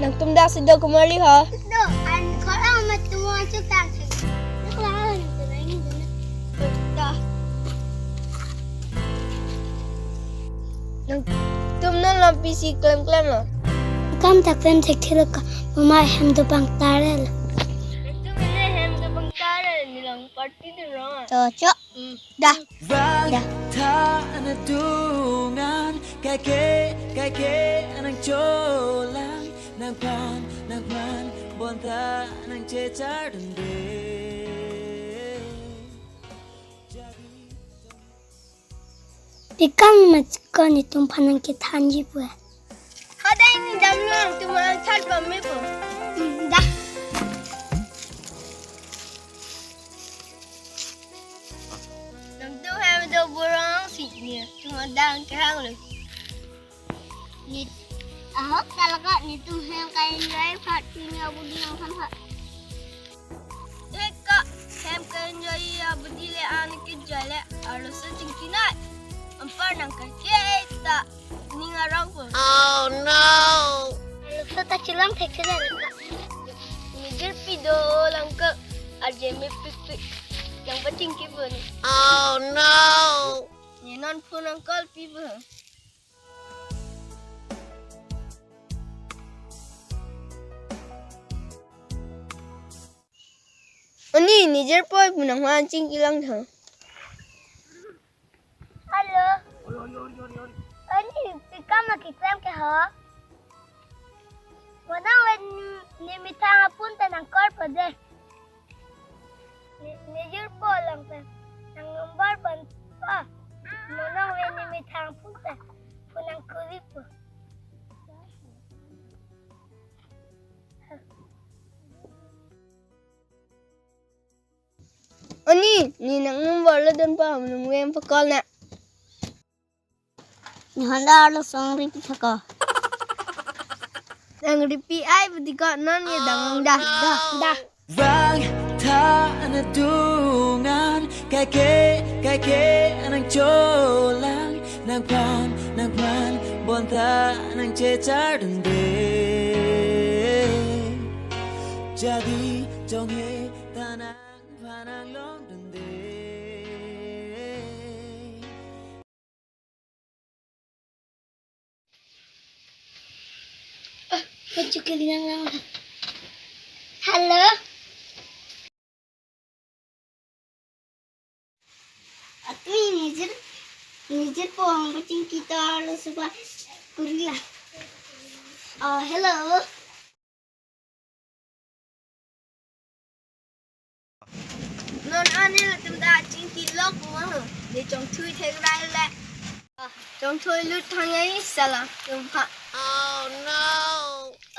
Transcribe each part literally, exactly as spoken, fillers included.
Nangtum dak si do komarli ho? Do, an khorang ma tum achu tang si. Nang khorang an tum aini dun. Do. Nangtum non lampi si klemklem lo. Kam ta klem thekthe lo ka, mama hem do pangtar lo. Nangtum ne hem do pangtar lo, ne lang party dun ro. Cho, cho. Hmm. Da. Vang Da. Tha ana dungan, kaike, kaike nangcholang, nangphan, nangphan, bonta nangchechar dunde. Pi kam ma chikon itum phan nangkethanji pu. Hadai ni damlo, nangtum an chat bam me po. Hmm, da. Nangtum hem do borong si ne, nangtum an dang kehang lo. Ne ahok ta laka, netum hem ka-enjoy phat, pini abudi nangphan phat. Eka, hem ka-enjoy abudi le an kejai le, arloso chingki nai. Anpar nang kaike ta ning arong po. Oh no! Arloso ta chilang thekthe le ka. Nejirpi dolang ke, arje mepikpik. Nangpachingki po ne. Oh no! Ne non phone nang call pi po. Oni, nejirpo pu nangphan chingki lang tha. Hello. Oni, pi kam ma keklem ke ho? Mo nangve ne methang apun ta nang call po de. Ne, nejirpo lang pen. Nang number pon po. Mo nangve ne methang apun ta phone nang kuri po. Oni, ne nang number lo dun po, nangvem pa call na. Ne honda arloso nangripi tha ko. Nangripi ai pu ti ko, non ye dam da, da, da. Vang tha ana dungan, kaike, kaike nangcholang, nangphan, nangphan, bonta nangchechar dunde. Jadi jonghe ta nangphan nanglong dunde. Ah, kachukil yang lang. Hello. Atui nejir, nejirpo nangpachingki ta arloso ba kuri la. Ah, hello. Non an ne latum ta chingki lok ma ho. Ne chongthui thek rai le. Chongthui lut thang ai sala tum pha. Oh no.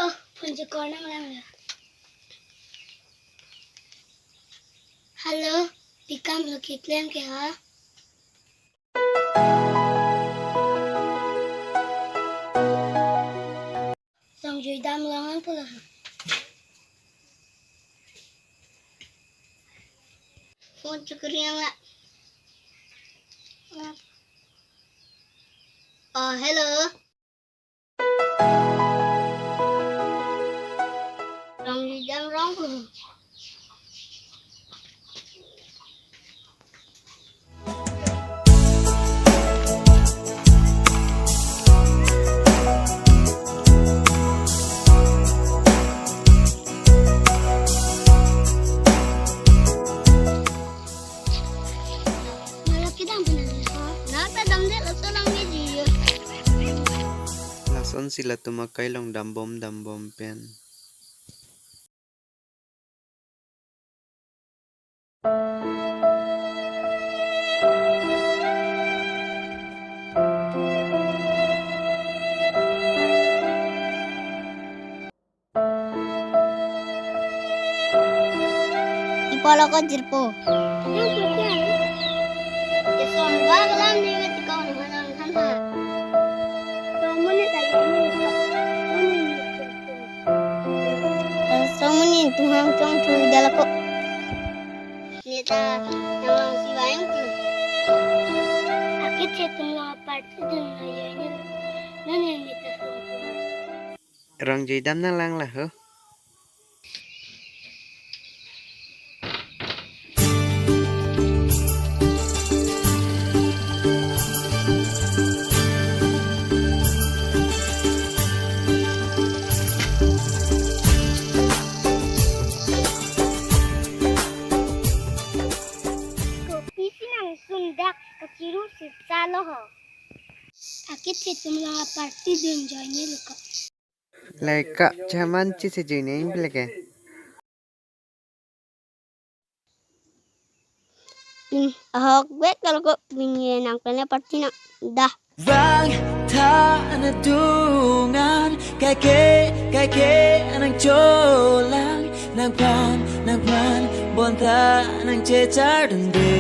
Oh, phone chikor nanglang le. Hello, pi kam lo keklem ke ha? Chongjui dam long an pulo. Phone chukuri ang la. Oh, hello. Chongjui dam long pulo. Malah kita pernah lihat. Nah, tak dam deh, langsung nang media. Lason si latum akai along dambom dambom pen. Ipo lo ko jirpo. Jason ba kalam ni ngat kau ni hanang hanha. Kamu ni tadi ni. Kamu ni. Song muni tum hang chongthui dala ko. Neta nang si vayang tu. Akit se tum lo apart tu dun lo ya ni. Nani neta song. Rongjui dam nanglang laho. Kopisi nangtum dak kachiru sitsa lo ho. Akethe atum along a-party dun join-e lo ko. Leka chaman chi se join-e pile ke. Pin ahok bek kal ko pin ye nangplan a-party nang dah. Vangtha adung an kaike kaike nangcholang, nangphan nangphan bonta nangchechar dunde.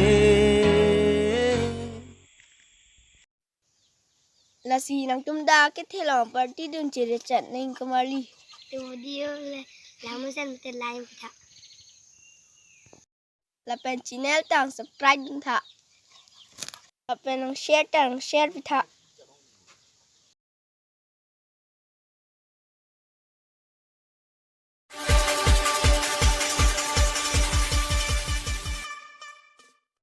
Lasi nangtum dak kethe along party dun chiri chat nang kumali. Tu video le lamu sen mete like tha. Lapen channel tang subscribe dun tha. Lapen nang share tang share pi tha.